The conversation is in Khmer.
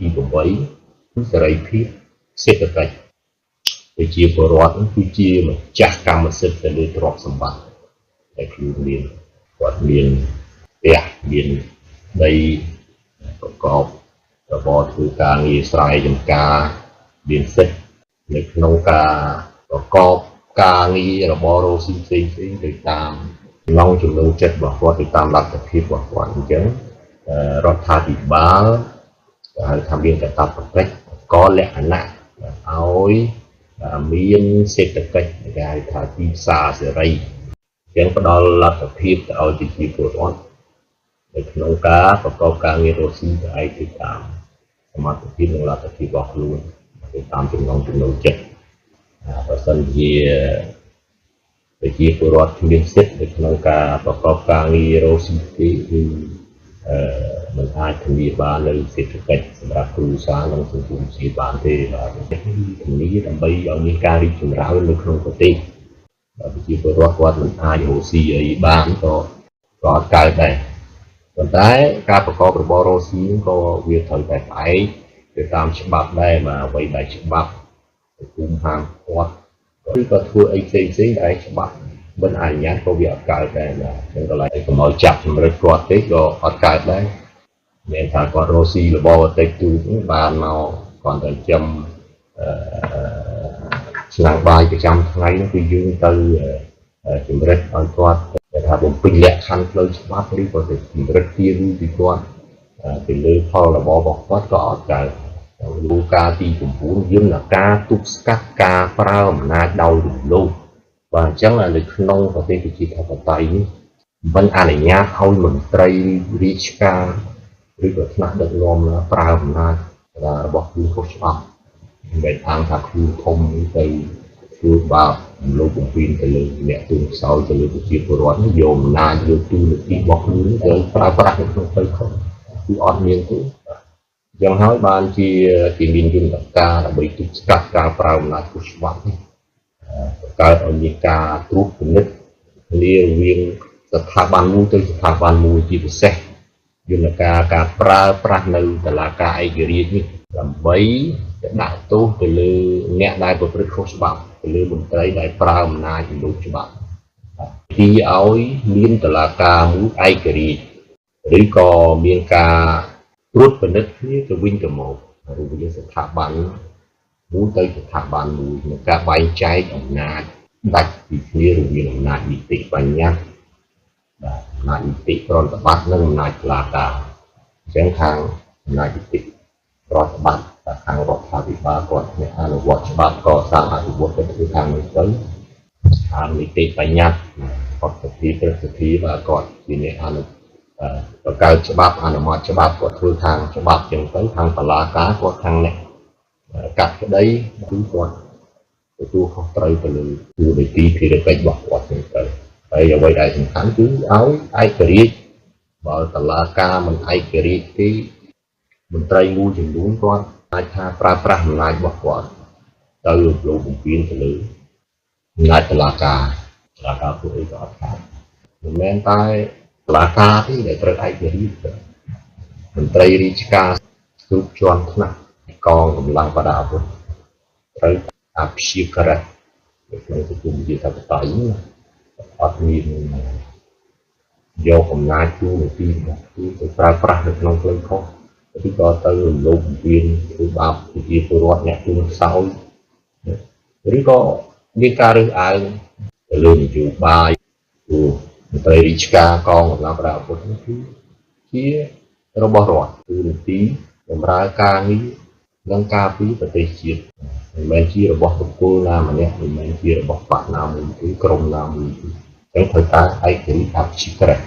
ទី8គឺសេរីភាពសេដ្ឋកិច្ចប្រជាពលរដ្ឋគឺជាម្ចាស់កម្មសិទ្ធិទៅលើទ្រព្យសម្បត្តិដែលខ្លួនមានគាត់មានផ្ទះមានដីប្រកបរបរធ្វើការងារស្រែចម្ការមានសិទ្ធិនៅក្នុងការប្រកបការងាររបររកស៊ីផ្សេងផ្សេងទៅតាមចំណង់ចំណូលចិត្តរបស់គាត់ទៅតាមលទ្ធភាពរបស់គាត់អញ្ចឹងរដ្ឋាភិបាលគេហៅថាមានកាតព្វកិច្ចកលក្ខណៈឲ្យមានសេដ្ឋកិច្ចគេហៅថាទីផ្សារសេរីអញ្ចឹងផ្ដល់លទ្ធភាពទៅឲ្យប្រជាពលរដ្ឋនៅក្នុងការប្រកបការងាររកស៊ីទៅឯទៅតាមសមត្ថភាពនិងលទ្ធភាពរបស់ខ្លួនទៅតាមចំណង់ចំណូលចិត្តបើសិនជាប្រជាពលរដ្ឋគ្មានសិទ្ធិនៅក្នុងការប្រកបការងាររកស៊ីទេគឺមិនអាចធានាបាននៅសេដ្ឋកិច្ចសម្រាប់គ្រួសារនិងសង្គមជាតិបានទេបាទធានាដើម្បីឲ្យមានការរីកចម្រើននៅក្នុងប្រទេសបាទប្រជាពលរដ្ឋគាត់មិនអាចរកស៊ីអីបានក៏អត់កើតដែរប៉ុន្តែការប្រកបរបររកស៊ីក៏វាត្រូវតែផ្អែកទៅតាមច្បាប់ដែរបាទអ្វីដែលច្បាប់សង្គមហាមឃាត់ឬក៏ធ្វើអីផ្សេងផ្សេងដែលច្បាប់មិនអនុញ្ញាតក៏វាអត់កើតដែរបាទអញ្ចឹងកន្លែងកុំឲ្យចាប់ជំរិតគាត់ទេក៏អត់កើតដែរមានថាគាត់រកស៊ីរបរតិចទូចបានមកគាត់តែចំឆ្នាំងបាយប្រចាំថ្ងៃនោះគឺយើងទៅជំរិតឲ្យគាត់ថាបំពេញលក្ខខណ្ឌផ្លូវច្បាប់ឬក៏ទៅជំរិតទារពីគាត់ទៅលើផលរបររបស់គាត់ក៏អត់កើតលូការទី9យន្តការទប់ស្កាត់ការប្រើអំណាចដោយរំលោភបាទអញ្ចឹងនៅក្នុងប្រទេសប្រជាធិបតេយ្យនេះមិនអនុញ្ញាតឲ្យមន្ត្រីរាជការឬក៏ថ្នាក់ដឹកនាំប្រើអំណាចរបស់ខ្លួនខុសច្បាប់មិនមែនអាងថាខ្លួនធំទៅធ្វើបាបលោកបំពេញទៅលើអ្នកទូនខ្សោយទៅលើប្រជាពលរដ្ឋនេះយកអំណាចយកទូនាទីរបស់ខ្លួនទៅប្រើប្រាស់នៅក្នុងផ្លូវខុសគឺអត់មានទេយ៉ាងហើយបានជាគេមានយន្តការដើម្បីទប់ស្កាត់ការប្រើអំណាចខុសច្បាប់នេះបង្កើតឲ្យមានការត្រួតពិនិត្យគ្នារវាងស្ថាប័នមួយទៅស្ថាប័នមួយជាពិសេសយន្តការការប្រើប្រាស់នៅតុលាការឯករាជ្យនេះដើម្បីដាក់ទោសទៅលើអ្នកដែលប្រព្រឹត្តខុសច្បាប់ទៅលើមន្ត្រីដែលប្រើអំណាចរំលោភច្បាប់ទីឲ្យមានតុលាការមួយឯករាជ្យឬក៏មានការត្រួតពិនិត្យគ្នាទៅវិញទៅមករវាងស្ថាប័នមួយទៅស្ថាប័នមួយក្នុងការបែងចែកអំណាចដាច់ពីគ្នារវាងអំណាចនីតិបញ្ញត្តិបាទអំណាចនីតិប្រតិបត្តិនិងអំណាចតុលាការអញ្ចឹងខាងអំណាចនីតិប្រតិបត្តិខាងរដ្ឋាភិបាលគាត់អ្នកអនុវត្តច្បាប់កសាងអនុវត្តទៅធ្វើខាងនេះទៅខាងនីតិបញ្ញត្តិគាត់សភាព្រឹទ្ធសភាបាទគាត់ជាអ្នកអនុបង្កើតច្បាប់អនុម័តច្បាប់គាត់ធ្វើខាងច្បាប់ចឹងទៅខាងតុលាការគាត់ខាងអ្នកកាត់ក្តីគឺគាត់ទទួលខុសត្រូវទៅលើតួនាទីភារកិច្ចរបស់គាត់ចឹងទៅហើយអ្វីដែលសំខាន់គឺឲ្យឯករាជ្យបើតុលាការមិនឯករាជ្យទេមន្ត្រីមួយចំនួនគាត់អាចថាប្រើប្រាស់អំណាចរបស់គាត់ទៅរំលោភបំពានទៅលើអំណាចតុលាការតុលាការធ្វើអីក៏អត់ខាតមិនមែនតែតុលាការទេដែលត្រូវឯករាជ្យមន្ត្រីរាជការគ្រប់ជាន់ថ្នាក់កងកម្លាំងប្រដាប់អាវុធត្រូវអព្យាក្រឹតនៅក្នុងសង្គមប្រជាធិបតេយ្យអត់មានយកអំណាចទូនាទីរបស់ខ្លួនទៅប្រើប្រាស់នៅក្នុងផ្លូវខុសឬក៏ទៅរំលោភបំពានធ្វើបាបប្រជាពលរដ្ឋអ្នកទូនខ្សោយឬក៏មានការរើសអើងទៅលើនយោបាយព្រោះមន្ត្រីរាជការកងកម្លាំងប្រដាប់អាវុធនេះគឺជារបស់រដ្ឋទូនាទីបម្រើការងារនិងការពារប្រទេសជាតិមិនមែនជារបស់បុគ្គលណាម្នាក់មិនមែនជារបស់បក្សណាមួយទេក្រុមណាមួយទេអញ្ចឹងត្រូវតែឯករាជ្យអព្យាក្រឹត